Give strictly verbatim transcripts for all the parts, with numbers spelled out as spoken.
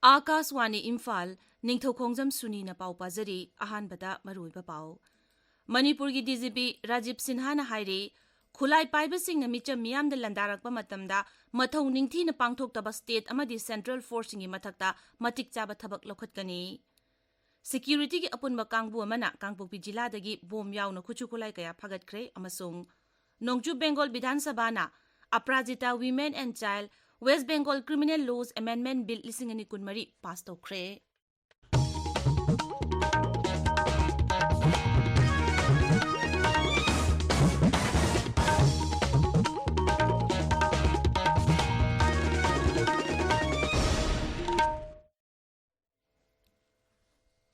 ꯑꯥꯀꯥꯁꯋꯥꯅꯤ ꯏꯝꯐꯥꯜ, ꯅꯤꯡꯊꯧꯈꯣꯡꯖꯝ ꯁꯨꯅꯤꯅ ꯄꯥꯎ ꯄꯥꯖꯔꯤ꯫ ꯑꯍꯥꯟꯕꯗ ꯃꯔꯨꯑꯣꯏꯕ ꯄꯥꯎ꯫ ꯃꯅꯤꯄꯨꯔꯒꯤ ꯗꯤ ꯖꯤ ꯄꯤ ꯔꯥꯖꯤꯕ ꯁꯤꯟꯍꯥꯅ ꯍꯥꯏꯔꯤ, ꯈꯨꯠꯂꯥꯏ ꯄꯥꯏꯕꯁꯤꯡꯅ ꯃꯤꯆꯝ ꯃꯤꯌꯥꯝꯗ ꯂꯥꯟꯗꯥꯔꯛꯄ ꯃꯇꯝꯗ ꯃꯊꯧ ꯅꯤꯡꯊꯤꯅ ꯄꯥꯡꯊꯣꯛꯇꯕ ꯁ꯭ꯇꯦꯠ ꯑꯃꯗꯤ ꯁꯦꯟꯇ꯭ꯔꯦꯜ ꯐꯣꯔꯁꯁꯤꯡꯒꯤ ꯃꯊꯛꯇ ꯃꯇꯤꯛ ꯆꯥꯕ ꯊꯕꯛ ꯂꯧꯈꯠꯀꯅꯤ꯫ ꯁꯦꯀ꯭ꯌꯨꯔꯤꯇꯤꯒꯤ ꯑꯄꯨꯟꯕ ꯀꯥꯡꯕꯨ ꯑꯃꯅ ꯀꯥꯡꯄꯣꯛꯄꯤ ꯖꯤꯂꯥꯗꯒꯤ ꯕꯣꯝ ꯌꯥꯎꯅ ꯈꯨꯠꯁꯨ ꯈꯨꯠꯂꯥꯏ ꯀꯌꯥ ꯐꯥꯒꯠꯈ꯭ꯔꯦ ꯑꯃꯁꯨꯡ ꯅꯣꯡꯆꯨꯞ ꯕꯦꯡꯒꯣꯜ ꯕꯤꯙꯥꯟ ꯁꯚꯥꯅ Aparajita women and child west Bengal criminal laws amendment bill ꯂꯤꯁꯤꯡ ꯑꯅꯤ ꯀꯨꯟꯃꯔꯤ ꯄꯥꯁ ꯇꯧꯈ꯭ꯔꯦ꯫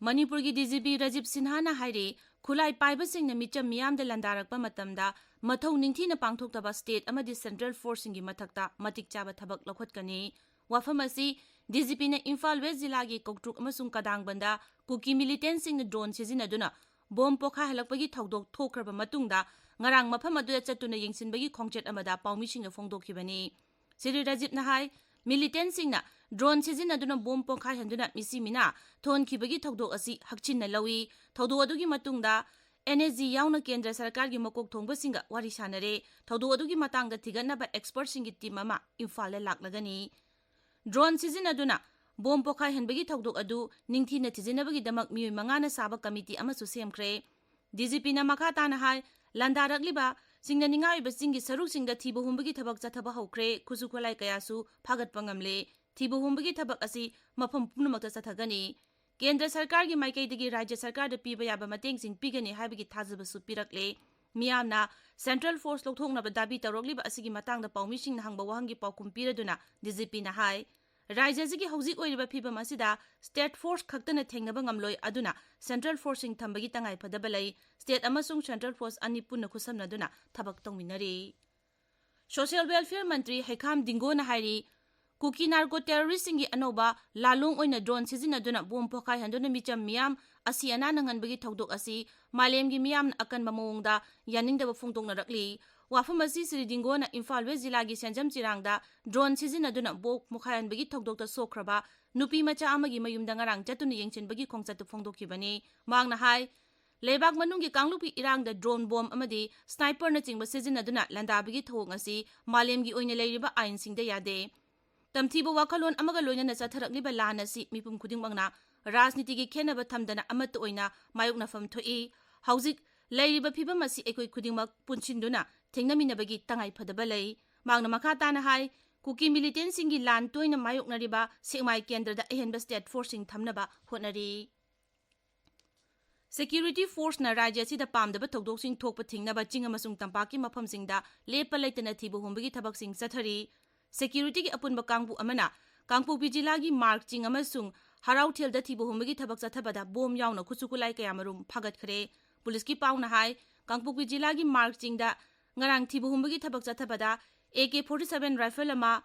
ꯃꯅꯤꯄꯨꯔꯒꯤ ꯗꯤ ꯖꯤ ꯄꯤ ꯔꯥꯖꯤꯕ ꯁꯤꯟꯍꯥꯅ ꯍꯥꯏꯔꯤ, ꯈꯨꯠꯂꯥꯏ ꯄꯥꯏꯕꯁꯤꯡꯅ ꯃꯤꯆꯝ ꯃꯤꯌꯥꯝꯗ ꯂꯥꯟꯗꯥꯔꯛꯄ ꯃꯇꯝꯗ ꯃꯊꯧ ꯅꯤꯡꯊꯤꯅ ꯄꯥꯡꯊꯣꯛꯇꯕ ꯁ꯭ꯇꯦꯠ ꯑꯃꯗꯤ ꯁꯦꯟꯇ꯭ꯔꯦꯜ ꯐꯣꯔꯁꯁꯤꯡꯒꯤ ꯃꯊꯛꯇ ꯃꯇꯤꯛ ꯆꯥꯕ ꯊꯕꯛ ꯂꯧꯈꯠꯀꯅꯤ꯫ ꯋꯥꯐꯝ ꯑꯁꯤ ꯗꯤ ꯖꯤ ꯄꯤꯅ ꯏꯝꯐꯥꯜ ꯋꯦꯁ ꯖꯤꯂꯥꯒꯤ ꯀꯧꯇ꯭ꯔꯨꯛ ꯑꯃꯁꯨꯡ ꯀꯗꯥꯡꯕꯟꯗ ꯀꯨꯀꯤ ꯃꯤꯂꯤꯇꯦꯟꯠꯁꯤꯡꯅ ꯗ꯭ꯔꯣꯟ ꯁꯤꯖꯤꯟꯅꯗꯨꯅ ꯕꯣꯝ ꯄꯣꯈꯥꯏꯍꯜꯂꯛꯄꯒꯤ ꯊꯧꯗꯣꯛ ꯊꯣꯛꯈ꯭ꯔꯕ ꯃꯇꯨꯡꯗ ꯉꯔꯥꯡ ꯃꯐꯝ ꯑꯗꯨꯗ ꯆꯠꯇꯨꯅ ꯌꯦꯡꯁꯤꯟꯕꯒꯤ ꯈꯣꯡꯆꯠ ꯑꯃꯗ ꯄꯥꯎꯃꯤꯁꯤꯡꯅ ꯐꯣꯡꯗꯣꯛꯈꯤꯕꯅꯤ꯫ ꯁ꯭ꯔꯤ ꯔꯥꯖꯤꯕꯅ ꯍꯥꯏ, ꯃꯤꯂꯤꯇꯦꯟꯠꯁꯤꯡꯅ ꯗ꯭ꯔꯣꯟ ꯁꯤꯖꯤꯟꯅꯗꯨꯅ ꯕꯣꯝ ꯄꯣꯈꯥꯏꯍꯟꯗꯨꯅ ꯃꯤꯁꯤ ꯃꯤꯅꯥ ꯊꯣꯛꯍꯟꯈꯤꯕꯒꯤ ꯊꯧꯗꯣꯛ ꯑꯁꯤ ꯍꯛꯆꯤꯟꯅ ꯂꯧꯏ꯫ ꯊꯧꯗꯣꯛ ꯑꯗꯨꯒꯤ ꯃꯇꯨꯡꯗ ꯑꯦꯟ ꯑꯦꯁ ꯖꯤ ꯌꯥꯎꯅ ꯀꯦꯟꯗ꯭ꯔ ꯁꯔꯀꯥꯔꯒꯤ ꯃꯀꯣꯛ ꯊꯣꯡꯕꯁꯤꯡꯒ ꯋꯥꯔꯤ ꯁꯥꯟꯅꯔꯦ꯫ ꯊꯧꯗꯣꯛ ꯑꯗꯨꯒꯤ ꯃꯇꯥꯡꯗ ꯊꯤꯒꯠꯅꯕ ꯑꯦꯛꯁꯄꯔꯠꯁꯤꯡꯒꯤ ꯇꯤꯝ ꯑꯃ ꯏꯝꯐꯥꯜꯗ ꯂꯥꯛꯂꯒꯅꯤ꯫ ꯗ꯭ꯔꯣꯟ ꯁꯤꯖꯤꯟꯅꯗꯨꯅ ꯕꯣꯝ ꯄꯣꯈꯥꯏꯍꯟꯕꯒꯤ ꯊꯧꯗꯣꯛ ꯑꯗꯨ ꯅꯤꯡꯊꯤꯅ ꯊꯤꯖꯤꯟꯅꯕꯒꯤꯗꯃꯛ ꯃꯤꯑꯣꯏ ꯃꯉꯥꯅ ꯁꯥꯕ ꯀꯃꯤꯇꯤ ꯑꯃꯁꯨ ꯁꯦꯝꯈ꯭ꯔꯦ꯫ ꯗꯤ ꯖꯤ ꯄꯤꯅ ꯃꯈꯥ ꯇꯥꯅ ꯍꯥꯏ, ꯂꯥꯟꯗꯥꯔꯛꯂꯤꯕ ꯁꯤꯡꯅꯅꯤꯡꯉꯥꯏ ꯑꯣꯏꯕꯁꯤꯡꯒꯤ ꯁꯔꯨꯛꯁꯤꯡꯗ ꯊꯤꯕ ꯍꯨꯝꯕꯒꯤ ꯊꯕꯛ ꯆꯠꯊꯕ ꯍꯧꯈ꯭ꯔꯦ꯫ ꯈꯨꯠꯁꯨ ꯈꯨꯠꯂꯥꯏ ꯀꯌꯥꯁꯨ ꯐꯥꯒꯠꯄ ꯉꯝꯂꯦ꯫ ꯊꯤꯕ ꯍꯨꯝꯕꯒꯤ ꯊꯕꯛ ꯑꯁꯤ ꯃꯐꯝ ꯄꯨꯝꯅꯃꯛꯇ ꯆꯠꯊꯒꯅꯤ꯫ ꯀꯦꯟꯗ꯭ꯔ ꯁꯔꯀꯥꯔꯒꯤ ꯃꯥꯏꯀꯩꯗꯒꯤ ꯔꯥꯖ꯭ꯌ ꯁꯔꯀꯥꯔꯗ ꯄꯤꯕ ꯌꯥꯕ ꯃꯇꯦꯡꯁꯤꯡ ꯄꯤꯒꯅꯤ ꯍꯥꯏꯕꯒꯤ ꯊꯥꯖꯕꯁꯨ ꯄꯤꯔꯛꯂꯦ꯫ ꯃꯤꯌꯥꯝꯅ ꯁꯦꯟꯇ꯭ꯔꯦꯜ ꯐꯣꯔꯁ ꯂꯧꯊꯣꯛꯅꯕ ꯗꯥꯕꯤ ꯇꯧꯔꯛꯂꯤꯕ ꯑꯁꯤꯒꯤ ꯃꯇꯥꯡꯗ ꯄꯥꯎꯃꯤꯁꯤꯡꯅ ꯍꯪꯕ ꯋꯥꯍꯪꯒꯤ ꯄꯥꯎꯈꯨꯝ ꯄꯤꯔꯗꯨꯅ ꯗꯤ ꯖꯤ ꯄꯤꯅ ꯍꯥꯏ, ꯔꯥꯖ꯭ꯌ ꯑꯁꯤꯒꯤ ꯍꯧꯖꯤꯛ ꯑꯣꯏꯔꯤꯕ ꯐꯤꯕꯝ ꯑꯁꯤꯗ ꯁ꯭ꯇꯦꯠ ꯐꯣꯔꯁ ꯈꯛꯇꯅ ꯊꯦꯡꯅꯕ ꯉꯝꯂꯣꯏ, ꯑꯗꯨꯅ ꯁꯦꯟꯇ꯭ꯔꯦꯜ ꯐꯣꯔꯁꯁꯤꯡ ꯊꯝꯕꯒꯤ ꯇꯉꯥꯏꯐꯗꯕ ꯂꯩ꯫ ꯁ꯭ꯇꯦꯠ ꯑꯃꯁꯨꯡ ꯁꯦꯟꯇ꯭ꯔꯦꯜ ꯐꯣꯔꯁ ꯑꯅꯤ ꯄꯨꯟꯅ ꯈꯨꯠꯁꯝꯅꯗꯨꯅ ꯊꯕꯛ ꯇꯧꯃꯤꯟꯅꯔꯤ꯫ ꯁꯣꯁꯤꯌꯦꯜ ꯋꯦꯜꯐꯤꯌꯔ ꯃꯟꯇ꯭ꯔꯤ ꯍꯩꯈꯥꯝ ꯗꯤꯡꯒꯣꯅ ꯍꯥꯏꯔꯤ, ꯀꯨꯀꯤ ꯅꯥꯔꯀꯣ ꯇꯦꯔꯣꯔꯤꯁ꯭ꯠꯁꯤꯡꯒꯤ ꯑꯅꯧꯕ ꯂꯥꯂꯣꯡ ꯑꯣꯏꯅ ꯗ꯭ꯔꯣꯟ ꯁꯤꯖꯤꯟꯅꯗꯨꯅ ꯕꯣꯝ ꯄꯣꯈꯥꯏꯍꯟꯗꯨꯅ ꯃꯤꯆꯝ ꯃꯤꯌꯥꯝ ꯑꯁꯤ ꯑꯅꯥ ꯅꯪꯍꯟꯕꯒꯤ ꯊꯧꯗꯣꯛ ꯑꯁꯤ ꯃꯥꯂꯦꯝꯒꯤ ꯃꯤꯌꯥꯝꯅ ꯑꯀꯟꯕ ꯃꯑꯣꯡꯗ ꯌꯥꯅꯤꯡꯗꯕ ꯐꯣꯡꯗꯣꯛꯅꯔꯛꯂꯤ꯫ ꯋꯥꯐꯝ ꯑꯁꯤ ꯁ꯭ꯔꯤ ꯗꯤꯡꯒꯣꯅ ꯏꯝꯐꯥꯜ ꯋꯦꯁ ꯖꯤꯂꯥꯒꯤ ꯁꯦꯟꯖꯝ ꯆꯤꯔꯥꯡꯗ drone ꯁꯤꯖꯤꯟꯅꯗꯨꯅ ꯕꯣꯝ ꯄꯣꯈꯥꯏꯍꯟꯕꯒꯤ ꯊꯧꯗꯣꯛꯇ ꯁꯣꯛꯈ꯭ꯔꯕ ꯅꯨꯄꯤ ꯃꯆꯥ ꯑꯃꯒꯤ ꯃꯌꯨꯝꯗ ꯉꯔꯥꯡ ꯆꯠꯇꯨꯅ ꯌꯦꯡꯁꯤꯟꯕꯒꯤ ꯈꯣꯡꯆꯠꯇꯨ ꯐꯣꯡꯗꯣꯛꯈꯤꯕꯅꯤ꯫ ꯃꯍꯥꯛꯅ ꯍꯥꯏ, ꯂꯩꯕꯥꯛ ꯃꯅꯨꯡꯒꯤ ꯀꯥꯡꯂꯨꯞꯀꯤ ꯏꯔꯥꯡꯗ drone ꯕꯣꯝ ꯑꯃꯗꯤ sniperꯅꯆꯤꯡꯕ ꯁꯤꯖꯤꯟꯅꯗꯨꯅ ꯂꯥꯟꯗꯥꯕꯒꯤ ꯊꯧꯑꯣꯡ ꯑꯁꯤ ꯃꯥꯂꯦꯝꯒꯤ ꯑꯣꯏꯅ ꯂꯩꯔꯤꯕ ꯑꯥꯏꯟꯁꯤꯡꯗ ꯌꯥꯗꯦ꯫ ꯇꯝꯊꯤꯕ ꯋꯥꯈꯜꯂꯣꯟ ꯑꯃꯒ ꯂꯣꯏꯅꯅ ꯆꯠꯊꯔꯛꯂꯤꯕ ꯂꯥꯟ ꯑꯁꯤ ꯃꯤꯄꯨꯝ ꯈꯨꯗꯤꯡꯃꯛꯅ ꯔꯥꯖꯅꯤꯇꯤꯒꯤ ꯈꯦꯟꯅꯕ ꯊꯝꯗꯅ ꯑꯃꯠꯇ ꯑꯣꯏꯅ ꯃꯥꯌꯣꯛꯅꯐꯝ ꯊꯣꯛꯏ꯫ ꯍꯧꯖꯤꯛ ꯂꯩꯔꯤꯕ ꯐꯤꯕꯝ ꯑꯁꯤ ꯑꯩꯈꯣꯏ ꯈꯨꯗꯤꯡꯃꯛ ꯄꯨꯟꯁꯤꯟꯗꯨꯅ ꯊꯦꯡꯅꯃꯤꯟꯅꯕꯒꯤ ꯇꯉꯥꯏꯐꯗꯕ ꯂꯩ꯫ ꯃꯍꯥꯛꯅ ꯃꯈꯥ ꯇꯥꯅ ꯍꯥꯏ, ꯀꯨꯀꯤ militantꯁꯤꯡꯒꯤ ꯂꯥꯟ ꯇꯣꯏꯅ ꯃꯥꯌꯣꯛꯅꯔꯤꯕ ꯁꯦꯛꯃꯥꯏ ꯀꯦꯟꯗ꯭ꯔꯗ ꯑꯍꯦꯟꯕ state forceꯁꯤꯡ ꯊꯝꯅꯕ ꯍꯣꯠꯅꯔꯤ꯫ Security forceꯅ ꯔꯥꯖ꯭ꯌ ꯑꯁꯤꯗ ꯄꯥꯝꯗꯕ ꯊꯧꯗꯣꯛꯁꯤꯡ ꯊꯣꯛꯄ ꯊꯤꯡꯅꯕ ꯆꯤꯡ ꯑꯃꯁꯨꯡ ꯇꯝꯄꯥꯛꯀꯤ ꯃꯐꯝꯁꯤꯡꯗ ꯂꯦꯞꯄ ꯂꯩꯇꯅ ꯊꯤꯕ ꯍꯨꯝꯕꯒꯤ ꯊꯕꯛꯁꯤꯡ ꯆꯠꯊꯔꯤ꯫ Securityꯒꯤ ꯑꯄꯨꯟꯕ ꯀꯥꯡꯕꯨ ꯑꯃꯅ ꯀꯥꯡꯄꯣꯛꯄꯤ ꯖꯤꯂꯥꯒꯤ ꯃꯥꯔꯛ ꯆꯤꯡ ꯑꯃꯁꯨꯡ ꯍꯔꯥꯎꯊꯦꯜꯗ ꯊꯤꯕ ꯍꯨꯝꯕꯒꯤ ꯊꯕꯛ ꯆꯠꯊꯕꯗ ꯕꯣꯝ ꯌꯥꯎꯅ ꯈꯨꯠꯁꯨ ꯈꯨꯠꯂꯥꯏ ꯀꯌꯥꯃꯔꯨꯝ ꯐꯥꯒꯠꯈ꯭ꯔꯦ꯫ ꯄꯨꯂꯤꯁꯀꯤ ꯄꯥꯎꯅ ꯍꯥꯏ, ꯀꯥꯡꯄꯣꯛꯄꯤ ꯖꯤꯂꯥꯒꯤ ꯃꯥꯔꯛ ꯆꯤꯡꯗ ꯉꯔꯥꯡ ꯊꯤꯕ ꯍꯨꯝꯕꯒꯤ ꯊꯕꯛ ꯆꯠꯊꯕꯗ AK forty seven rifle ꯑꯃ,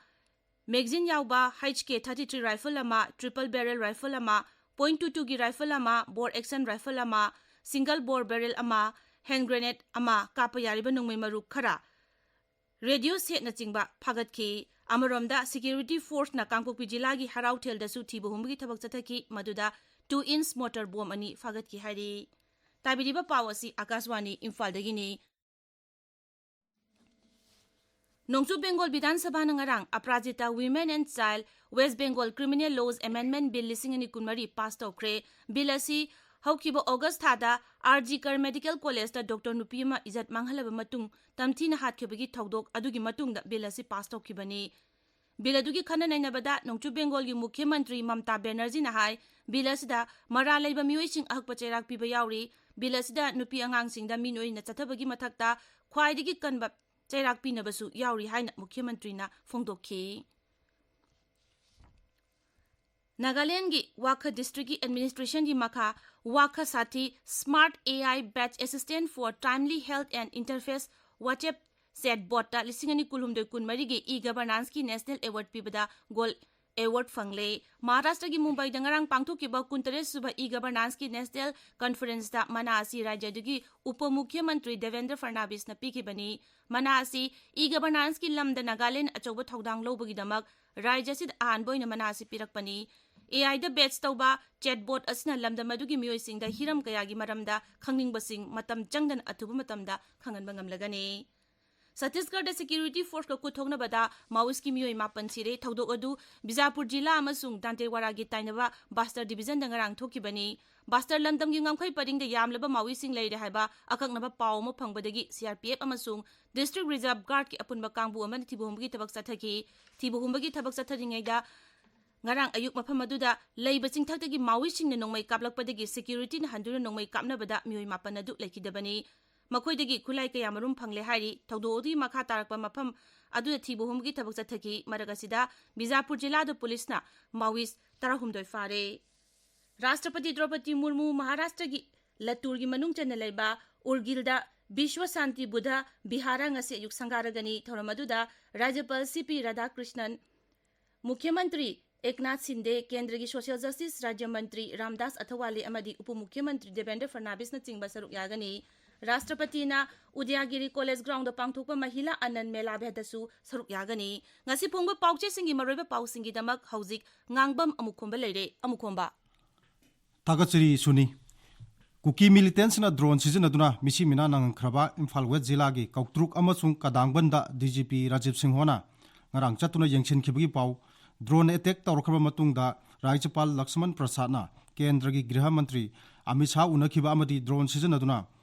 magazine ꯌꯥꯎꯕ HK thirty three rifle ꯑꯃ, triple barrel rifle ꯑꯃ, point two twoꯒꯤ rifle ꯑꯃ, bolt action rifle ꯑꯃ, single bore barrel ꯑꯃ, hand grenade ꯑꯃ, ꯀꯥꯞꯄ ꯌꯥꯔꯤꯕ ꯅꯣꯡꯃꯩ ꯃꯔꯨ ꯈꯔ, radio setꯅꯆꯤꯡꯕ ꯐꯥꯒꯠꯈꯤ꯫ ꯑꯃꯔꯣꯝꯗ, security forceꯅ ꯀꯥꯡꯄꯣꯛꯄꯤ ꯖꯤꯂꯥꯒꯤ ꯍꯔꯥꯎꯊꯦꯜꯗꯁꯨ ꯊꯤꯕ ꯍꯨꯝꯕꯒꯤ ꯊꯕꯛ ꯆꯠꯊꯈꯤ, ꯃꯗꯨꯗ two inch mortar bomb ꯑꯅꯤ ꯐꯥꯒꯠꯈꯤ ꯍꯥꯏꯔꯤ꯫ ꯇꯥꯕꯤꯔꯤꯕ ꯄꯥꯎ ꯑꯁꯤ ꯑꯥꯀꯥꯁꯕꯥꯅꯤ ꯏꯝꯐꯥꯜꯗꯒꯤꯅꯤ꯫ ꯅꯣꯡꯆꯨꯞ ꯕꯦꯡꯒꯣꯜ ꯕꯤꯙꯥꯟ ꯁꯚꯥꯅ ꯉꯔꯥꯡ ꯑꯄꯔꯥꯖꯤꯇꯥ Women and Child West Bengal Criminal Laws Amendment Bill ꯂꯤꯁꯤꯡ ꯑꯅꯤ ꯀꯨꯟꯃꯔꯤ ꯄꯥꯁ ꯇꯧꯈ꯭ꯔꯦ꯫ ꯕꯤꯜ ꯑꯁꯤ ꯍꯧꯈꯤꯕ ꯑꯣꯒꯁ ꯊꯥꯗ ꯑꯥꯔ ꯖꯤ ꯀꯔ ꯃꯦꯗꯤꯀꯦꯜ ꯀꯣꯂꯦꯖꯇ ꯗꯣꯛꯇꯔ ꯅꯨꯄꯤ ꯑꯃ ꯏꯖꯠ ꯃꯥꯡꯍꯜꯂꯕ ꯃꯇꯨꯡ ꯇꯝꯊꯤꯅ ꯍꯥꯠꯈꯤꯕꯒꯤ ꯊꯧꯗꯣꯛ ꯑꯗꯨꯒꯤ ꯃꯇꯨꯡꯗ ꯕꯤꯜ ꯑꯁꯤ ꯄꯥꯁ ꯇꯧꯈꯤꯕꯅꯤ꯫ ꯕꯤꯜ ꯑꯗꯨꯒꯤ ꯈꯟꯅ ꯅꯩꯅꯕꯗ ꯅꯣꯡꯆꯨꯞ ꯕꯦꯡꯒꯣꯜꯒꯤ ꯃꯨꯈ꯭ꯌ ꯃꯟꯇ꯭ꯔꯤ ꯃꯝꯇꯥ ꯕꯦꯅꯔꯖꯤꯅ ꯍꯥꯏ, ꯕꯤꯜ ꯑꯁꯤꯗ ꯃꯔꯥꯜ ꯂꯩꯕ ꯃꯤꯑꯣꯏꯁꯤꯡ ꯑꯍꯛꯄ ꯆꯩꯔꯥꯛ ꯄꯤꯕ ꯌꯥꯎꯔꯤ꯫ ꯕꯤꯜ ꯑꯁꯤꯗ ꯅꯨꯄꯤ ꯑꯉꯥꯡꯁꯤꯡꯗ ꯃꯤꯅ ꯑꯣꯏꯅ ꯆꯠꯊꯕꯒꯤ ꯃꯊꯛꯇ ꯈ꯭ꯋꯥꯏꯗꯒꯤ ꯀꯟꯕ ꯆꯩꯔꯥꯛ ꯄꯤꯅꯕꯁꯨ ꯌꯥꯎꯔꯤ ꯍꯥꯏꯅ ꯃꯨꯈ꯭ꯌ ꯃꯟꯇ꯭ꯔꯤꯅ ꯐꯣꯡꯗꯣꯛꯈꯤ꯫ ꯅꯥꯒꯥꯂꯦꯟꯗꯒꯤ ꯋꯥꯈ districtꯀꯤ administrationꯒꯤ ꯃꯈꯥ ꯋꯥꯈ ꯁꯥꯊꯤ Smart A I Badge Assistant for Timely Health and Interface WhatsApp chatbotꯇ ꯂꯤꯁꯤꯡ ꯑꯅꯤ ꯀꯨꯟꯍꯨꯝꯗꯣꯏ ꯀꯨꯟꯃꯔꯤꯒꯤ e-governanceꯀꯤ national award ꯄꯤꯕꯗ gold ꯑꯦꯋꯥꯔꯗ ꯐꯪꯂꯦ꯫ ꯃꯍꯥꯔꯥꯁꯇ꯭ꯔꯒꯤ ꯃꯨꯝꯕꯥꯏꯗ ꯉꯔꯥꯡ ꯄꯥꯡꯊꯣꯛꯈꯤꯕ ꯀꯨꯟꯇꯔꯦꯠ ꯁꯨꯕ ꯏ ꯒꯕꯔꯅꯥꯟꯁꯀꯤ ꯅꯦꯁꯅꯦꯜ ꯀꯟꯐꯔꯦꯟꯁꯇ ꯃꯅꯥ ꯑꯁꯤ ꯔꯥꯖ꯭ꯌꯗꯨꯒꯤ ꯎꯄ ꯃꯨꯈ꯭ꯌ ꯃꯟꯇ꯭ꯔꯤ ꯗꯦꯕꯦꯟꯗ꯭ꯔ ꯐꯔꯅꯥꯕꯤꯁꯅ ꯄꯤꯈꯤꯕꯅꯤ꯫ ꯃꯅꯥ ꯑꯁꯤ ꯏ ꯒꯕꯔꯅꯥꯟꯁꯀꯤ ꯂꯝꯗ ꯅꯥꯒꯥꯂꯦꯟ ꯑꯆꯧꯕ ꯊꯧꯗꯥꯡ ꯂꯧꯕꯒꯤꯗꯃꯛ ꯔꯥꯖ꯭ꯌ ꯑꯁꯤꯗ ꯑꯍꯥꯟꯕ ꯑꯣꯏꯅ ꯃꯅꯥ ꯑꯁꯤ ꯄꯤꯔꯛꯄꯅꯤ꯫ ꯑꯦ ꯑꯥꯏꯗ ꯕꯦꯠꯆ ꯇꯧꯕ ꯆꯦꯠꯕꯣꯠ ꯑꯁꯤꯅ ꯂꯝꯗꯝ ꯑꯗꯨꯒꯤ ꯃꯤꯑꯣꯏꯁꯤꯡꯗ ꯍꯤꯔꯝ ꯀꯌꯥꯒꯤ ꯃꯔꯝꯗ ꯈꯪꯅꯤꯡꯕꯁꯤꯡ ꯃꯇꯝ ꯆꯪꯗꯅ ꯑꯊꯨꯕ ꯃꯇꯝꯗ ꯈꯪꯍꯟꯕ ꯉꯝꯂꯒꯅꯤ꯫ ꯁꯠꯇꯤꯁꯒꯔꯗ ꯁꯦꯀ꯭ꯌꯨꯔꯤꯇꯤ ꯐꯣꯔꯁꯀ ꯈꯨꯠ ꯊꯣꯛꯅꯕꯗ ꯃꯥꯑꯣꯏꯁꯀꯤ ꯃꯤꯑꯣꯏ ꯃꯥꯄꯟ ꯁꯤꯔꯦ꯫ ꯊꯧꯗꯣꯛ ꯑꯗꯨ ꯕꯤꯖꯥꯄꯨꯔ ꯖꯤꯂꯥ ꯑꯃꯁꯨꯡ ꯗꯥꯟꯇꯦꯋꯥꯔꯥꯒꯤ ꯇꯥꯏꯅꯕ ꯕꯥꯁꯇꯔ ꯗꯤꯕꯤꯖꯟꯗ ꯉꯔꯥꯡ ꯊꯣꯛꯈꯤꯕꯅꯤ꯫ ꯕꯥꯁꯇꯔ ꯂꯝꯗꯝꯒꯤ ꯉꯝꯈꯩ ꯄꯔꯤꯡꯗ ꯌꯥꯝꯂꯕ ꯃꯥꯑꯣꯏꯁꯤꯡ ꯂꯩꯔꯦ ꯍꯥꯏꯕ ꯑꯀꯛꯅꯕ ꯄꯥꯎ ꯑꯃ ꯐꯪꯕꯗꯒꯤ ꯁꯤ ꯑꯥꯔ ꯄꯤ ꯑꯦꯐ ꯑꯃꯁꯨꯡ ꯗꯤꯁꯇ꯭ꯔꯤꯛ ꯔꯤꯖꯥꯔꯚ ꯒꯥꯔꯗꯀꯤ ꯑꯄꯨꯟꯕ ꯀꯥꯡꯕꯨ ꯑꯃꯅ ꯊꯤꯕ ꯍꯨꯝꯕꯒꯤ ꯊꯕꯛ ꯆꯠꯊꯈꯤ꯫ ꯊꯤꯕ ꯍꯨꯝꯕꯒꯤ ꯊꯕꯛ ꯆꯠꯊꯔꯤꯉꯩꯗ ꯉꯔꯥꯡ ꯑꯌꯨꯛ ꯃꯐꯝ ꯑꯗꯨꯗ ꯂꯩꯕ ꯆꯤꯡꯊꯛꯇꯒꯤ ꯃꯥꯑꯣꯏꯁꯤꯡꯅ ꯅꯣꯡꯃꯩ ꯀꯥꯞꯂꯛꯄꯗꯒꯤ ꯁꯦꯀ꯭ꯌꯨꯔꯤꯇꯤꯅ ꯍꯟꯗꯨꯅ ꯅꯣꯡꯃꯩ ꯀꯥꯞꯅꯕꯗ ꯃꯤꯑꯣꯏ ꯃꯥꯄꯟ ꯑꯗꯨ ꯂꯩꯈꯤꯗꯕꯅꯤ꯫ ꯃꯈꯣꯏꯗꯒꯤ ꯈꯨꯠꯂꯥꯏ ꯀꯌꯥ ꯃꯔꯨꯝ ꯐꯪꯂꯦ ꯍꯥꯏꯔꯤ꯫ ꯊꯧꯗꯣꯛ ꯑꯗꯨꯒꯤ ꯃꯈꯥ ꯇꯥꯔꯛꯄ ꯃꯐꯝ ꯑꯗꯨꯗ ꯊꯤꯕ ꯍꯨꯝꯕꯒꯤ ꯊꯕꯛ ꯆꯠꯊꯈꯤ꯫ ꯃꯔꯛ ꯑꯁꯤꯗ ꯕꯤꯖꯥꯄꯨꯔ ꯖꯤꯂꯥꯗ ꯄꯨꯂꯤꯁꯅ ꯃꯥꯑꯣꯏꯁ ꯇꯔꯥꯍꯨꯝꯗꯣꯏ ꯐꯥꯔꯦ꯫ ꯔꯥꯁꯇ꯭ꯔꯄꯇꯤ ꯗ꯭ꯔꯧꯄꯗꯤ ꯃꯨꯔꯃꯨ ꯃꯍꯥꯔꯥꯁꯇ꯭ꯔꯒꯤ ꯂꯇꯨꯔꯒꯤ ꯃꯅꯨꯡ ꯆꯟꯅ ꯂꯩꯕ ꯎꯔꯒꯤꯜꯗ ꯕꯤꯁ꯭ꯋ ꯁꯥꯟꯇꯤ ꯕꯨꯙ ꯕꯤꯍꯥꯔ ꯉꯁꯤ ꯑꯌꯨꯛ ꯁꯪꯒꯥꯔꯒꯅꯤ꯫ ꯊꯧꯔꯝ ꯑꯗꯨꯗ ꯔꯥꯖ꯭ꯌꯄꯥꯜ ꯁꯤ ꯄꯤ ꯔꯥꯙꯥꯀ꯭ꯔꯤꯁꯅꯟ, ꯃꯨꯈ꯭ꯌ ꯃꯟꯇ꯭ꯔꯤ ꯑꯦꯛꯅꯥꯊ ꯁꯤꯟꯗꯦ, ꯀꯦꯟꯗ꯭ꯔꯒꯤ ꯁꯣꯁꯤꯌꯦꯜ ꯖꯁꯇꯤꯁ ꯔꯥꯖ꯭ꯌ ꯃꯟꯇ꯭ꯔꯤ ꯔꯥꯝꯗꯥꯁ ꯑꯊꯋꯥꯂꯦ ꯑꯃꯗꯤ ꯎꯄ ꯃꯨꯈ꯭ꯌ ꯃꯟꯇ꯭ꯔꯤ ꯗꯦꯕꯦꯟꯗ꯭ꯔ ꯐꯔꯅꯥꯕꯤꯁꯅꯆꯤꯡꯕ ꯁꯔꯨꯛ ꯌꯥꯒꯅꯤ꯫ ꯔꯥꯁꯇ꯭ꯔꯄꯇꯤꯅ ꯎꯗꯌꯥꯒꯤꯔꯤ ꯀꯣꯂꯦꯖ ꯒ꯭ꯔꯥꯎꯟꯗ ꯄꯥꯡꯊꯣꯛꯄ ꯃꯍꯤꯂꯥ ꯑꯅꯟ ꯃꯦꯂꯥ ꯚꯦꯗꯁꯨ ꯁꯔꯨꯛ ꯌꯥꯒꯅꯤ꯫ ꯉꯁꯤ ꯐꯣꯡꯕ ꯄꯥꯎꯆꯦꯁꯤꯡꯒꯤ ꯃꯔꯨꯑꯣꯏꯕ ꯄꯥꯎꯁꯤꯡꯒꯤꯗꯃꯛ ꯍꯧꯖꯤꯛ ꯉꯥꯡꯕꯝ ꯑꯃꯨꯈꯣꯝꯕ ꯂꯩꯔꯦ꯫ ꯑꯃꯨꯈꯣꯝꯕ꯫ ꯊꯥꯒꯠꯆꯔꯤ ꯁꯨꯅꯤ꯫ ꯀꯨꯀꯤ ꯃꯤꯂꯤꯇꯦꯟꯁꯤꯡꯅ ꯗ꯭ꯔꯣꯟ ꯁꯤꯖꯤꯟꯅꯗꯨꯅ ꯃꯤꯁꯤ ꯃꯤꯅꯥ ꯅꯪꯍꯟꯈ꯭ꯔꯕ ꯏꯝꯐꯥꯜ ꯋꯦꯁ ꯖꯤꯂꯥꯒꯤ ꯀꯧꯇ꯭ꯔꯨꯛ ꯑꯃꯁꯨꯡ ꯀꯗꯥꯡꯕꯟꯗ ꯗꯤ ꯖꯤ ꯄꯤ ꯔꯥꯖꯤꯕ ꯁꯤꯡꯍꯣꯅ ꯉꯔꯥꯡ ꯆꯠꯇꯨꯅ ꯌꯦꯡꯁꯤꯟꯈꯤꯕꯒꯤ ꯄꯥꯎ꯫ ꯗ꯭ꯔꯣꯟ ꯑꯦꯇꯦꯛ ꯇꯧꯔꯛꯈ꯭ꯔꯕ ꯃꯇꯨꯡꯗ ꯔꯥꯖ꯭ꯌꯄꯥꯜ ꯂꯛꯁꯃꯟ ꯄ꯭ꯔꯁꯥꯗꯅ ꯀꯦꯟꯗ꯭ꯔꯒꯤ ꯒ꯭ꯔꯤꯍ ꯃꯟꯇ꯭ꯔꯤ ꯑꯃꯤꯠ ꯁꯥꯍ ꯎꯅꯈꯤꯕ ꯑꯃꯗꯤ ꯗ꯭ꯔꯣꯟ ꯁꯤꯖꯤꯟꯅꯗꯨꯅ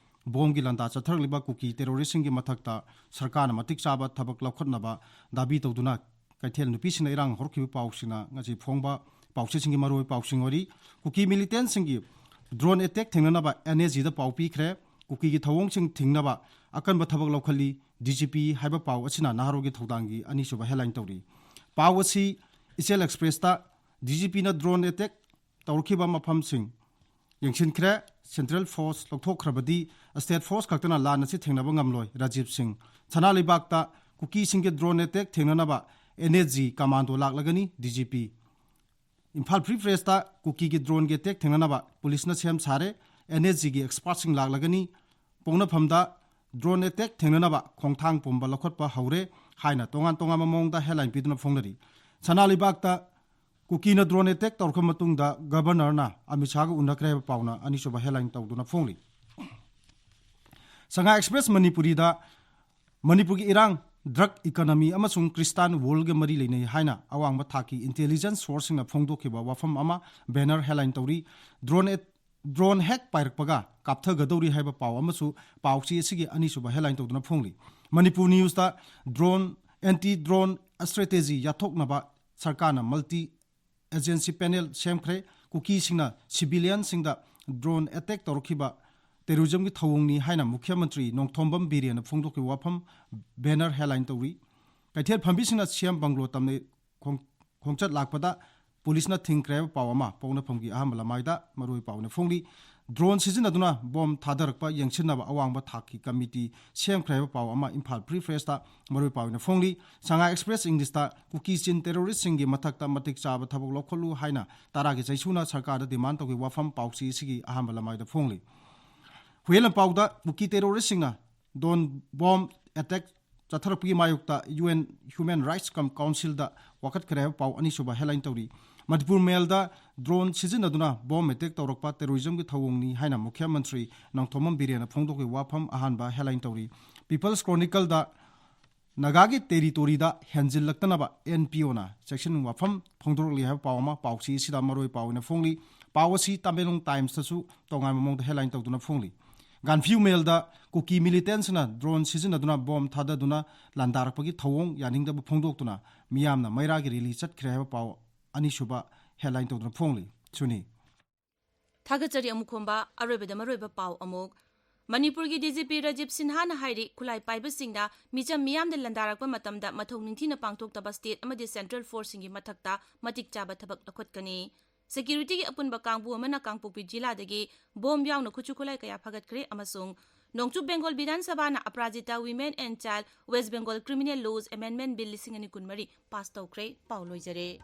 ꯕꯣꯝꯒꯤ ꯂꯥꯟꯗꯥ ꯆꯠꯊꯔꯛꯂꯤꯕ ꯀꯨꯀꯤ ꯇꯦꯔꯣꯔꯤꯁꯁꯤꯡꯒꯤ ꯃꯊꯛꯇ ꯁꯔꯀꯥꯔꯅ ꯃꯇꯤꯛ ꯆꯥꯕ ꯊꯕꯛ ꯂꯧꯈꯠꯅꯕ ꯗꯥꯕꯤ ꯇꯧꯗꯨꯅ ꯀꯩꯊꯦꯜ ꯅꯨꯄꯤꯁꯤꯡꯅ ꯏꯔꯥꯡ ꯍꯧꯔꯛꯈꯤꯕ ꯄꯥꯎꯁꯤꯡꯅ ꯉꯁꯤ ꯐꯣꯡꯕ ꯄꯥꯎꯆꯦꯁꯤꯡꯒꯤ ꯃꯔꯨꯑꯣꯏꯕ ꯄꯥꯎꯁꯤꯡ ꯑꯣꯏꯔꯤ꯫ ꯀꯨꯀꯤ ꯃꯤꯂꯤꯇꯦꯟꯁꯤꯡꯒꯤ ꯗ꯭ꯔꯣꯟ ꯑꯦꯇꯦꯛ ꯊꯦꯡꯅꯅꯕ ꯑꯦꯟ ꯑꯦꯁ ꯖꯤꯗ ꯄꯥꯎ ꯄꯤꯈ꯭ꯔꯦ꯫ ꯀꯨꯀꯤꯒꯤ ꯊꯧꯑꯣꯡꯁꯤꯡ ꯊꯤꯡꯅꯕ ꯑꯀꯟꯕ ꯊꯕꯛ ꯂꯧꯈꯠꯂꯤ ꯗꯤ ꯖꯤ ꯄꯤ ꯍꯥꯏꯕ ꯄꯥꯎ ꯑꯁꯤꯅ ꯅꯍꯥꯔꯣꯜꯒꯤ ꯊꯧꯗꯥꯡꯒꯤ ꯑꯅꯤꯁꯨꯕ ꯍꯦꯗꯂꯥꯏꯟ ꯇꯧꯔꯤ꯫ ꯄꯥꯎ ꯑꯁꯤ ꯏꯆꯦꯜ ꯑꯦꯛꯁꯄ꯭ꯔꯦꯁꯇ ꯗꯤ ꯖꯤ ꯄꯤꯅ ꯗ꯭ꯔꯣꯟ ꯑꯦꯇꯦꯛ ꯇꯧꯔꯛꯈꯤꯕ ꯃꯐꯝꯁꯤꯡ ꯌꯦꯡꯁꯤꯟꯈ꯭ꯔꯦ꯫ ꯁꯦꯟꯇ꯭ꯔꯦꯜ ꯐꯣꯔꯁ ꯂꯧꯊꯣꯛꯈ꯭ꯔꯕꯗꯤ ꯁ꯭ꯇꯦꯠ ꯐꯣꯔꯁ ꯈꯛꯇꯅ ꯂꯥꯟ ꯑꯁꯤ ꯊꯦꯡꯅꯕ ꯉꯝꯂꯣꯏ꯫ ꯔꯥꯖꯤꯕ ꯁꯤꯡ꯫ ꯁꯅꯥ ꯂꯩꯕꯥꯛꯇ ꯀꯨꯀꯤꯁꯤꯡꯒꯤ ꯗ꯭ꯔꯣꯟ ꯑꯦꯇꯦꯛ ꯊꯦꯡꯅꯅꯕ ꯑꯦꯟ ꯑꯦꯁ ꯖꯤ ꯀꯃꯥꯟꯗꯣ ꯂꯥꯛꯂꯒꯅꯤ꯫ D G P. Imphal free press ꯀꯨꯀꯤꯒꯤ ꯗ꯭ꯔꯣꯟꯒꯤ ꯑꯦꯇꯦꯛ ꯊꯦꯡꯅꯅꯕ ꯄꯨꯂꯤꯁꯅ ꯁꯦꯝ ꯁꯥꯔꯦ꯫ ꯑꯦꯟ ꯑꯦꯁ ꯖꯤꯒꯤ ꯑꯦꯛꯁꯄꯥꯔꯠꯁꯤꯡ ꯂꯥꯛꯂꯒꯅꯤ꯫ ꯄꯣꯛꯅꯐꯝꯗ ꯗ꯭ꯔꯣꯟ ꯑꯦꯇꯦꯛ ꯊꯦꯡꯅꯅꯕ ꯈꯣꯡꯊꯥꯡ ꯄꯨꯝꯕ ꯂꯧꯈꯠꯄ ꯍꯧꯔꯦ ꯍꯥꯏꯅ ꯇꯣꯉꯥꯟ ꯇꯣꯉꯥꯟꯕ ꯃꯑꯣꯡꯗ ꯍꯦꯗꯂꯥꯏꯟ ꯄꯤꯗꯨꯅ ꯐꯣꯡꯅꯔꯤ꯫ ꯁꯅꯥ ꯂꯩꯕꯥꯛꯇ ꯀꯨꯀꯤꯅ ꯗ꯭ꯔꯣꯟ ꯑꯦꯇꯦꯛ ꯇꯧꯔꯛꯄ ꯃꯇꯨꯡꯗ ꯒꯕꯔꯅꯔꯅ ꯑꯃꯤꯠ ꯁꯥꯍꯒ ꯎꯅꯈ꯭ꯔꯦ ꯍꯥꯏꯕ ꯄꯥꯎꯅ ꯑꯅꯤꯁꯨꯕ ꯍꯦꯗꯂꯥꯏꯟ ꯇꯧꯗꯨꯅ ꯐꯣꯡꯂꯤ꯫ ꯁꯉꯥꯏ ꯑꯦꯛꯁꯄ꯭ꯔꯦꯁ ꯃꯅꯤꯄꯨꯔꯤꯗ ꯃꯅꯤꯄꯨꯔꯒꯤ ꯏꯔꯥꯡ, ꯗ꯭ꯔꯒ ꯏꯀꯣꯅꯣꯃꯤ ꯑꯃꯁꯨꯡ ꯈ꯭ꯔꯤꯁꯇꯥꯟ ꯋꯥꯔꯜꯒ ꯃꯔꯤ ꯂꯩꯅꯩ ꯍꯥꯏꯅ ꯑꯋꯥꯡꯕ ꯊꯥꯛꯀꯤ ꯏꯟꯇꯦꯂꯤꯖꯦꯟꯁ ꯁꯣꯔꯁꯁꯤꯡꯅ ꯐꯣꯡꯗꯣꯛꯈꯤꯕ ꯋꯥꯐꯝ ꯑꯃ ꯕꯦꯅꯔ ꯍꯦꯗꯂꯥꯏꯟ ꯇꯧꯔꯤ꯫ ꯗ꯭ꯔꯣꯟ ꯑꯦꯠ-, ꯗ꯭ꯔꯣꯟ ꯍꯦꯛ ꯄꯥꯏꯔꯛꯄꯒ ꯀꯥꯞꯊꯒꯗꯧꯔꯤ ꯍꯥꯏꯕ ꯄꯥꯎ ꯑꯃꯁꯨ ꯄꯥꯎꯆꯦ ꯑꯁꯤꯒꯤ ꯑꯅꯤꯁꯨꯕ ꯍꯦꯗꯂꯥꯏꯟ ꯇꯧꯗꯨꯅ ꯐꯣꯡꯂꯤ꯫ ꯃꯅꯤꯄꯨꯔ ꯅ꯭ꯌꯨꯁꯇ ꯗ꯭ꯔꯣꯟ, ꯑꯦꯟꯇꯤ ꯗ꯭ꯔꯣꯟ ꯁ꯭ꯇ꯭ꯔꯦꯇꯦꯖꯤ ꯌꯥꯊꯣꯛꯅꯕ ꯁꯔꯀꯥꯔꯅ ꯃꯜꯇꯤ ꯑꯦꯖꯦꯟꯁꯤ ꯄꯦꯅꯦꯜ ꯁꯦꯝꯈ꯭ꯔꯦ꯫ ꯀꯨꯀꯤꯁꯤꯡꯅ ꯁꯤꯚꯤꯂꯤꯌꯟꯁꯤꯡꯗ ꯗ꯭ꯔꯣꯟ ꯑꯦꯇꯦꯛ ꯇꯧꯔꯛꯈꯤꯕ ꯇꯦꯔꯣꯔꯤꯖꯝꯒꯤ ꯊꯧꯑꯣꯡꯅꯤ ꯍꯥꯏꯅ ꯃꯨꯈ꯭ꯌ ꯃꯟꯇ꯭ꯔꯤ ꯅꯣꯡꯊꯣꯝꯕꯝ ꯕꯤꯔꯦꯟꯅ ꯐꯣꯡꯗꯣꯛꯈꯤꯕ ꯋꯥꯐꯝ ꯕꯦꯅꯔ ꯍꯦꯗꯂꯥꯏꯟ ꯇꯧꯔꯤ꯫ ꯀꯩꯊꯦꯜ ꯐꯝꯕꯤꯁꯤꯡꯅ ꯁꯤ ꯑꯦꯝ ꯕꯪꯒ꯭ꯂꯣ ꯇꯝꯅ ꯈꯣꯡ-, ꯈꯣꯡꯆꯠ ꯂꯥꯛꯄꯗ ꯄꯨꯂꯤꯁꯅ ꯊꯤꯡꯈ꯭ꯔꯦ ꯍꯥꯏꯕ ꯄꯥꯎ ꯑꯃ ꯄꯣꯛꯅꯐꯝꯒꯤ ꯑꯍꯥꯟꯕ ꯂꯃꯥꯏꯗ ꯃꯔꯨꯑꯣꯏ ꯄꯥꯎꯅ ꯐꯣꯡꯂꯤ꯫ ꯗ꯭ꯔꯣꯟ ꯁꯤꯖꯤꯟꯅꯗꯨꯅ ꯕꯣꯝ ꯊꯥꯗꯔꯛꯄ ꯌꯦꯡꯁꯤꯟꯅꯕ ꯑꯋꯥꯡꯕ ꯊꯥꯛꯀꯤ ꯀꯃꯤꯇꯤ ꯁꯦꯝꯈ꯭ꯔꯦ ꯍꯥꯏꯕ ꯄꯥꯎ ꯑꯃ ꯏꯝꯐꯥꯜ ꯐ꯭ꯔꯤ ꯄ꯭ꯔꯦꯁꯇ ꯃꯔꯨꯑꯣꯏ ꯄꯥꯎꯅ ꯐꯣꯡꯂꯤ꯫ ꯁꯉꯥꯏ ꯑꯦꯛꯁꯄ꯭ꯔꯦꯁ ꯏꯪꯂꯤꯁꯇ ꯀꯨꯀꯤ ꯆꯤꯟ ꯇꯦꯔꯣꯔꯤꯁꯁꯤꯡꯒꯤ ꯃꯊꯛꯇ ꯃꯇꯤꯛ ꯆꯥꯕ ꯊꯕꯛ ꯂꯧꯈꯠꯂꯨ ꯍꯥꯏꯅ ꯇꯔꯥꯒꯤ ꯆꯩꯁꯨꯅ ꯁꯔꯀꯥꯔꯗ ꯗꯤꯃꯥꯟ ꯇꯧꯈꯤꯕ ꯋꯥꯐꯝ ꯄꯥꯎꯆꯦ ꯑꯁꯤꯒꯤ ꯑꯍꯥꯟꯕ ꯂꯃꯥꯏꯗ ꯐꯣꯡꯂꯤ꯫ ꯍꯨꯌꯦꯟ ꯂꯝꯄꯥꯎꯗ ꯀꯨꯀꯤ ꯇꯦꯔꯣꯔꯤꯁꯁꯤꯡꯅ ꯗ꯭ꯔꯣꯟ ꯕꯣꯝ ꯑꯦꯇꯦꯛ ꯆꯠꯊꯔꯛꯄꯒꯤ ꯃꯥꯌꯣꯛꯇ ꯌꯨ ꯑꯦꯟ ꯍ꯭ꯌꯨꯃꯦꯟ ꯔꯥꯏꯠꯁ ꯀꯝ ꯀꯥꯎꯟꯁꯤꯜꯗ ꯋꯥꯀꯠꯈ꯭ꯔꯦ ꯍꯥꯏꯕ ꯄꯥꯎ ꯑꯅꯤꯁꯨꯕ ꯍꯦꯗꯂꯥꯏꯟ ꯇꯧꯔꯤ꯫ ꯃꯅꯤꯄꯨꯔ ꯃꯦꯜꯗ ꯗ꯭ꯔꯣꯟ ꯁꯤꯖꯤꯟꯅꯗꯨꯅ ꯕꯣꯝ ꯑꯦꯇꯦꯛ ꯇꯧꯔꯛꯄ ꯇꯦꯔꯣꯔꯤꯖꯝꯒꯤ ꯊꯧꯑꯣꯡꯅꯤ ꯍꯥꯏꯅ ꯃꯨꯈ꯭ꯌ ꯃꯟꯇ꯭ꯔꯤ ꯅꯣꯡꯊꯣꯝꯕꯝ ꯕꯤꯔꯦꯟꯅ ꯐꯣꯡꯗꯣꯛꯈꯤꯕ ꯋꯥꯐꯝ ꯑꯍꯥꯟꯕ ꯍꯦꯗꯂꯥꯏꯟ ꯇꯧꯔꯤ꯫ ꯄꯤꯄꯜꯁ ꯀ꯭ꯔꯣꯅꯤꯀꯜꯗ ꯅꯥꯒꯥꯒꯤ ꯇꯦꯔꯤꯇꯣꯔꯤꯗ ꯍꯦꯟꯖꯤꯜꯂꯛꯇꯅꯕ ꯑꯦꯟ ꯄꯤ ꯑꯣꯅ ꯆꯦꯛꯁꯤꯟ ꯋꯥꯐꯝ ꯐꯣꯡꯗꯣꯔꯛꯂꯤ ꯍꯥꯏꯕ ꯄꯥꯎ ꯑꯃ ꯄꯥꯎꯆꯦ ꯑꯁꯤꯗ ꯃꯔꯨꯑꯣꯏ ꯄꯥꯎ ꯑꯣꯏꯅ ꯐꯣꯡꯂꯤ꯫ ꯄꯥꯎ ꯑꯁꯤ ꯇꯃꯦꯡꯂꯣꯡ ꯇꯥꯏꯝꯁꯇꯁꯨ ꯇꯣꯉꯥꯟꯕ ꯃꯑꯣꯡꯗ ꯍꯦꯗꯂꯥꯏꯟ ꯇꯧꯗꯨꯅ ꯐꯣꯡꯂꯤ꯫ ꯒꯥꯟꯐꯤꯌꯨ ꯃꯦꯜꯗ ꯀꯨꯀꯤ ꯃꯤꯂꯤꯇꯦꯟꯁꯤꯡꯅ ꯗ꯭ꯔꯣꯟ ꯁꯤꯖꯤꯟꯅꯗꯨꯅ ꯕꯣꯝ ꯊꯥꯗꯗꯨꯅ ꯂꯥꯟꯗꯥꯔꯛꯄꯒꯤ ꯊꯧꯑꯣꯡ ꯌꯥꯅꯤꯡꯗꯕ ꯐꯣꯡꯗꯣꯛꯇꯨꯅ ꯃꯤꯌꯥꯝꯅ ꯃꯩꯔꯥꯒꯤ ꯔꯦꯂꯤ ꯆꯠꯈ꯭ꯔꯦ ꯍꯥꯏꯕ ꯄꯥꯎ ꯑꯅꯤꯁꯨꯕ ꯍꯦꯗꯂꯥꯏꯟ ꯇꯧꯗꯨꯅ ꯐꯣꯡꯂꯤ꯫ ꯁꯨꯅꯤ꯫ ꯊꯥꯒꯠꯆꯔꯤ ꯑꯃꯨꯛ ꯈꯣꯝꯕ꯫ ꯑꯔꯣꯏꯕꯗ ꯃꯔꯨꯑꯣꯏꯕ ꯄꯥꯎ ꯑꯃꯨꯛ꯫ ꯃꯅꯤꯄꯨꯔꯒꯤ ꯗꯤ ꯖꯤ ꯄꯤ ꯔꯥꯖꯤꯕ ꯁꯤꯟꯍꯥꯅ ꯍꯥꯏꯔꯤ, ꯈꯨꯠꯂꯥꯏ ꯄꯥꯏꯕꯁꯤꯡꯅ ꯃꯤꯆꯝ ꯃꯤꯌꯥꯝꯗ ꯂꯥꯟꯗꯥꯔꯛꯄ ꯃꯇꯝꯗ ꯃꯊꯧ ꯅꯤꯡꯊꯤꯅ ꯄꯥꯡꯊꯣꯛꯇꯕ ꯁ꯭ꯇꯦꯠ ꯑꯃꯗꯤ ꯁꯦꯟꯇ꯭ꯔꯦꯜ ꯐꯣꯔꯁꯁꯤꯡꯒꯤ ꯃꯊꯛꯇ ꯃꯇꯤꯛ ꯆꯥꯕ ꯊꯕꯛ ꯂꯧꯈꯠꯀꯅꯤ꯫ ꯁꯦꯀ꯭ꯌꯨꯔꯤꯇꯤꯒꯤ ꯑꯄꯨꯟꯕ ꯀꯥꯡꯕꯨ ꯑꯃꯅ ꯀꯥꯡꯄꯣꯛꯄꯤ ꯖꯤꯂꯥꯗꯒꯤ ꯕꯣꯝ ꯌꯥꯎꯅ ꯈꯨꯠꯁꯨ ꯈꯨꯠꯂꯥꯏ ꯀꯌꯥ ꯐꯥꯒꯠꯈ꯭ꯔꯦ ꯑꯃꯁꯨꯡ ꯅꯣꯡꯆꯨꯞ Bengal Bidhan ꯁꯚꯥꯅ ꯑꯄꯔꯥꯖꯤꯇꯥ Women and Child West Bengal Criminal Laws Amendment Bill ꯂꯤꯁꯤꯡ ꯑꯅꯤ ꯀꯨꯟꯃꯔꯤ ꯄꯥꯁ ꯇꯧꯈ꯭ꯔꯦ꯫ ꯄꯥꯎ ꯂꯣꯏꯖꯔꯦ꯫